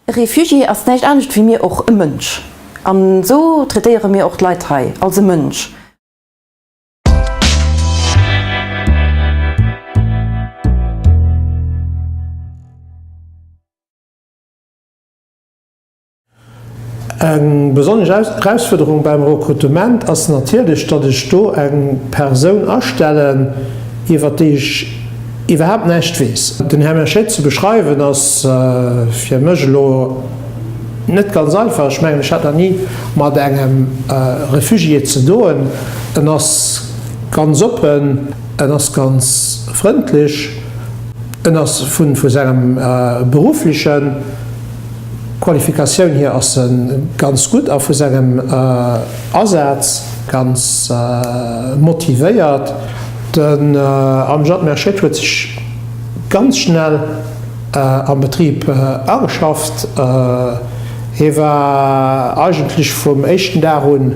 E Refugié ass näischt anescht wéi mir och, e Mënsch. An esou traitéiere mir och d'Leit hei, als e Mënsch. Eng besonnesch Erausfuerderung beim Rekrutement ass natierlech, datt ech do eng Persoun astellen, iwwer déi ech iwwerhaapt näischt weess. Den Här Merchet ze beschreiwen ass fir mech elo net ganz einfach. Ech mengen, ech hat nach ni mat engem Refugié ze doen. En ass ganz oppen, en ass ganz frëndlech, en ass vu sengem berufflechen. Qualifikatioun hier ass e ganz gutt a vu sengem Asaz ganz motivéiert. Den Amjad Merchet huet sech ganz schnell am Betrib ageschafft. Hie war eigentlech vum éischten Dag un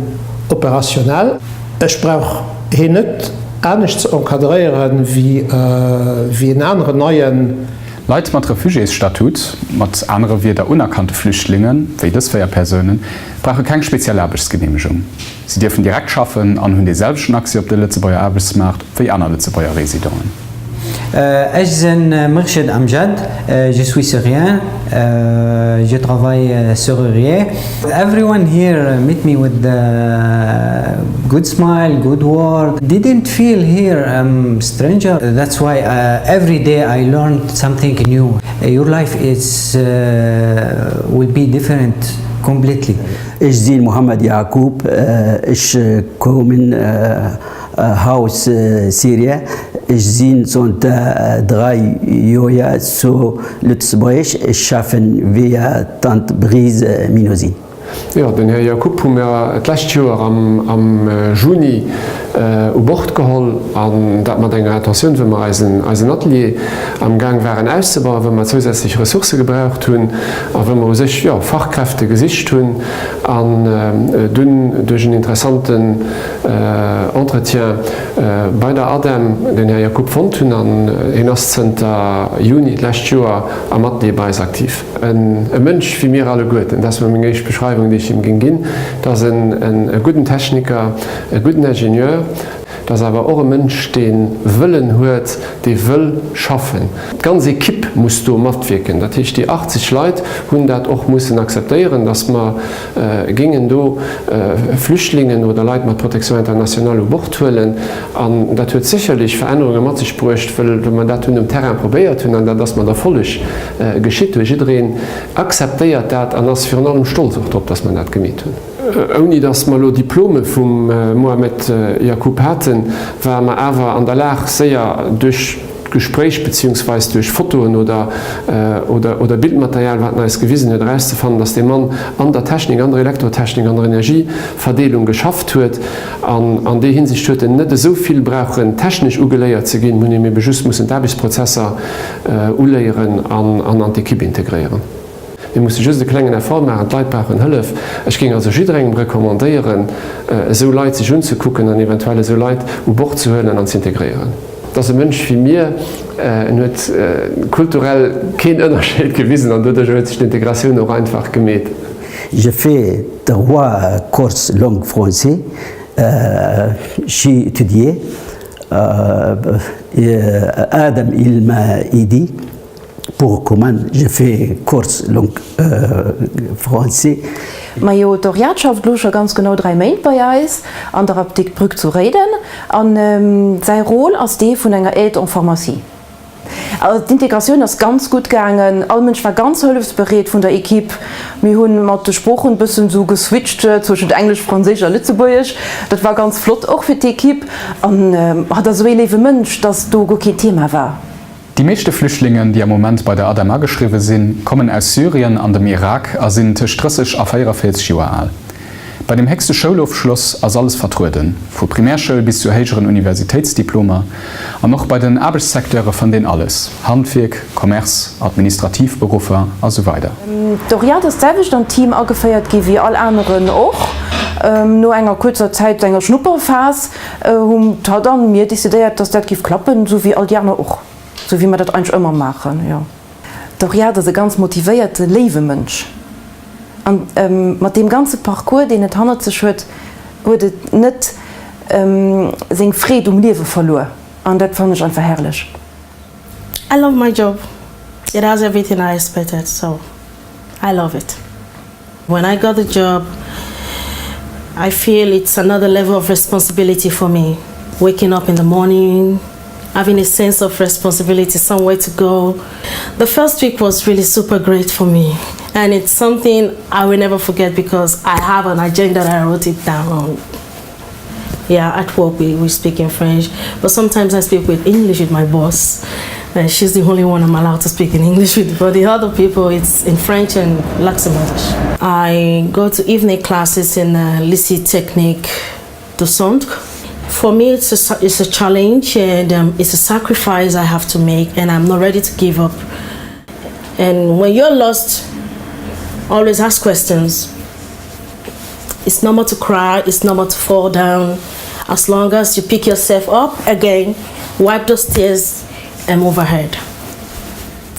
operationell. Ech brauch hien net anescht ze encadréieren, wéi en aneren neien. Leit mat Refugiésstatut, mat anere Wierder unerkannte Flüchtlingen, wéi dës 4 Persounen, brauche keng speziell Aarbechtsgeneemegung. Si dierfen direkt schaffen an hunn dee selwechten Accès op de Lëtzebuerger Aarbechtsmaart wéi aner Lëtzebuerger Residenten. Ech sinn Murshid Amjad, je suis syrien, je travaille serrurier. Everyone here meet me with a good smile, good word. Didn't feel here I'm stranger. That's why every day I learned something new. Your life is will be different completely. Ech sinn Mohammed Yaqub, ech kommen aus Syria. Ech sinn zanter 3 Joer zu Lëtzebuerg. Ech schaffen via d'Entreprise Minosin. Jo, den Här Yaqub hu mir d'lescht Joer am Juni u Bord geholl, an dat mat enger Intentioun, wou mer eisen Atelier am Gaang waren auszebauen, wou mer zousätzlech Ressourcë gebraucht hunn a wou mer u sech, jo, Fachkräfte gesicht hunn an dunn duerch en interessanten Entretien bei der ADEM den Här Yaqub fonnt hunn an hien ass zënter Juni d'lescht Joer am Atelier bei eis aktiv. E Mënsch wéi mir alleguerten, dat ass mol meng éischt Beschreiwung, déi ech him géing ginn. Dat ass e gudden Techniker, e gudden Ingenieur. Dat ass awer och e Mënsch, dee Wëllen huet, dee wëll schaffen. D'ganz Ekipp muss do matwierken. Dat heescht, déi 80 Leit hunn dat och mussen akzeptéieren, datt mer géingen do Flüchtlingen oder Leit mat Protection internationale u Bord huelen. An dat huet sécherlech Verännerunge mat sech bruecht, wëll mer dat hunn um Terrain probéiert hunn an dat ass mat Erfolleg geschitt huet. Jiddereen akzeptéiert dat an ass virun allem stolz och drop, dass mer dat gemeet hunn. Ouni dass mer elo Diplome vum Mohamed Yacoub haten, ware mer awer an der Lag, séier duerch Gespréich beziehungsweis duerch Fotoen oder oder Bildmaterial, wat en eis gewisen huet, erauszefannen, dass dee Mann an der Technik, an der Elektrotechnik, an der Energieverdeelung geschafft huet. An an deer Hinsicht huet en net esou vill brauchen technesch ugeléiert ze ginn, hunn him ebe just mussen d'Aarbechtsprozesser uléieren an an d'Equipe integréieren. Mir musse just e klengen Effort maachen, d'Leit brauchen Hëllef. Ech géing also jidderengem recommandéieren, esou Leit sech unzekucken an eventuell esou Leit u Bord ze huelen an z'integréieren. Et ass e Mënsch wéi mir, en huet kulturell keen Ënnerscheed gewisen an doduercher huet sech d'Integratioun och einfach gemeet. Je fais trois courses langue français, j'ai étudié, Adam il m'a aidé pour comment je fais course langue français. Majo, d'Oriade schafft elo scho ganz genau 3 Méint bei eis an der Apdikt Brück zu Réiden an säi Rôle ass dee vun enger Aide en pharmacie. Also d'Integratioun ass ganz gutt gaangen, all Mënsch war ganz hëllefsbereet vun der Equipe. Mir hunn mat de Sproochen bëssen esou geswitcht zwëschent Englesch, Franséisch a Lëtzebuergesch. Dat war ganz flott och fir d'Equipe an hatt ass esou ee léiwe Mënsch, dass do guer keen Thema war. Déi meeschte Flüchtlingen, déi am Moment bei der ADEM ageschriwwe sinn, kommen aus Syrien an dem Irak a sinn tëscht 30 a 44 Joer al. Bei dem héchste Schoulofschloss ass alles vertrueden, vu Primärschoul bis zu héijeren Universitéitsdiplomer. An och bei den Aarbechtssecteure fënnt een alles, Handwierk, Commerce, administrativ Beruffer a sou weider. D'Oriade ass d'selwecht an d'Team ageféiert gi wéi all aneren och. No enger kuerzer Zäit, enger Schnupperphas, Hunn d'Hatt an mir decidéiert, dass dat giff klappen, sou wéi all déi aner och, sou wéi mer dat eigentlech ëmmer maachen, jo. D'Oriade ass e ganz motivéierte, léiwe Mënsch. An mat deem ganze Parcours, deen et hannert sech huet, huet et net seng Freed um Liewe verluer. An dat fannen ech einfach herrlech. I love my job, it has everything I expected so I love it. When I got the job I feel it's another level of responsibility for me, waking up in the morning, having a sense of responsibility, somewhere to go. The first week was really super great for me and it's something I will never forget because I have an agenda that I wrote it down on. Yeah, at work we, we speak in French, but sometimes I speak with English with my boss. And she's the only one I'm allowed to speak in English with, but the other people it's in French and Luxembourgish. I go to evening classes in uh, Lycée Technique de Centre. For me, it's a, it's a challenge and um, it's a sacrifice I have to make, and I'm not ready to give up. And when you're lost, always ask questions. It's normal to cry, it's normal to fall down. As long as you pick yourself up again, wipe those tears and move ahead.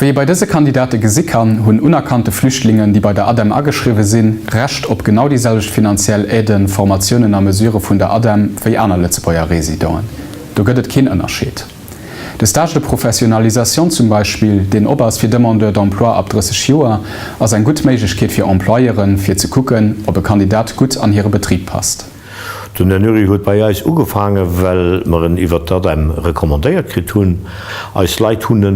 Wéi ee bei dëse Kandidate gesi kann, hunn unerkannte Flüchtlingen, déi bei der ADEM ageschriwwe sinn, Recht op genau déi selwecht finanziell Aiden, Formatiounen a Mesurë vun der ADEM wéi aner Lëtzebuerger Residenten. Do gëtt et keen Ënnerscheed. De Stage de professionnalisation zum Beispill, deen op ass fir Demandeurs d'emploi ab 30 Joer, ass eng gutt Méiglechkeet fir Employeuren, fir ze kucken, ob e Kandidat gutt an hire Betrib passt. Den Här Nuri huet bei eis ugefaangen, well mer en iwwert d'ADEM recommandéiert kritt hunn. Eis Leit hunn e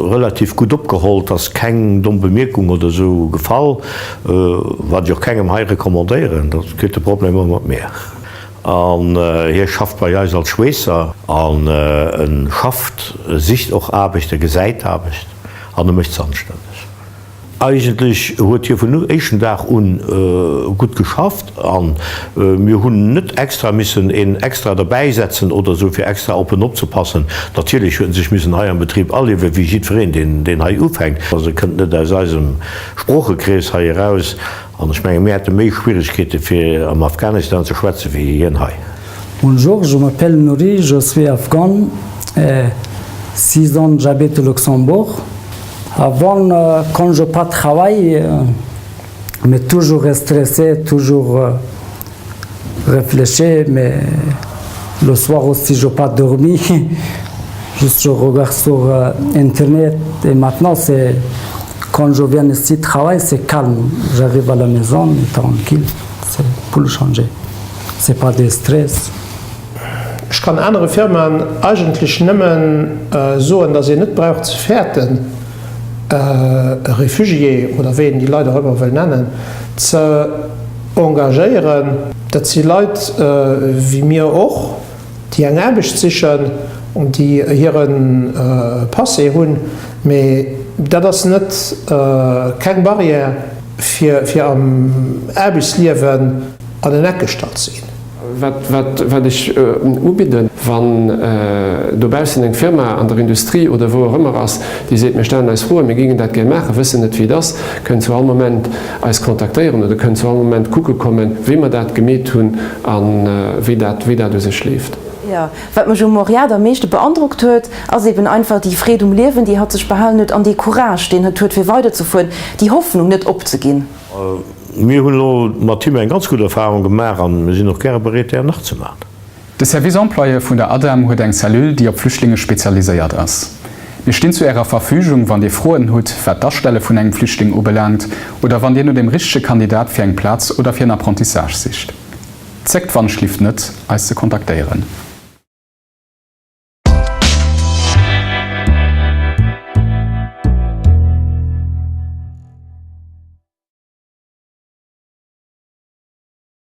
relativ gutt opgeholl, et ass keng domm Bemierkung oder esou gefall, wat ech och kengem hei recommandéieren, da kritt e Problemer mat mir. An hie schafft bei eis als Schweesser an e schafft, e sicht och Aarbecht, e gesäit Aarbecht an e mécht se anstänneg. Eigentlech huet hie vun éischten Dag un gutt geschafft a mir hunn net extra missen een extra derbäi setzen oder esou fir extra op en opzepassen. Natierlech huet en sech missen hei am Betrib aliewen, wéi jiddwereen deen hei ufänkt. Also e kënnt net aus eisem Sproochekrees hei eraus an ech menge mir hätte méi Schwieregkeete fir am Afghanistan ze schwätze wéi hien hei. Bonjour, je m'appelle Nouri, je suis afghan, 6 ans j'habite au Luxembourg. Avant, quand je pas travaille, mais toujours stressé, toujours réfléchi, mais le soir aussi je pas dormi. Juste je regarde sur internet et maintenant c'est quand je viens ici travailler, c'est calme. J'arrive à la maison, tranquille, c'est pour le changer. C'est pas de stress. Ech kann anere Firmaen eigentlech nëmme soen, datt een net brauch ze fäerten, e Refugié, oder wéi een déi Leit och ëmmer wëll nennen, ze engagéieren. Dat si Leit wéi mir och, déi eng Aarbecht sichen, déi hire Passé hunn, mee dat ass net keng Barrière, fir am Aarbechtsliewen an en Eck gestallt ze ginn. Wat ech ubidden, wann dobaussen eng Firma an der Industrie oder wou och ëmmer ass, déi seet, mir stellen eis Froen, mir géingen dat gär maachen, wëssen net wéi et ass, kënnt zu all Moment eis kontaktéieren oder kënnt zu all Moment kucke kommen, wéi mer dat gemeet hunn a wéi dat, wéi dat u sech leeft. Jo, wat mech um Moriard am meeschte beandrockt huet, ass eben einfach déi Freed um Liewen, déi hatt sech behalen huet an dee Courage, deen hatt huet fir weiderzefueren, déi Hoffnung net opzeginn. Mir hunn elo mat him eng ganz gutt Erfahrung gemaach an mir sinn och gäre bereet, där nach ze maachen. De Service Emploie vun der ADEM huet eng Cellule, déi op Flüchtlinge spezialiséiert ass. Mir stinn zu Ärer Verfügung, wann Dir Froen hutt, wat d'Astelle vun engem Flüchtling ubelaangt oder wann Dir no dem richtege Kandidat fir eng Plaz oder fir en Apprentissage sicht. Zéckt wannschlift net, eis ze kontaktéieren.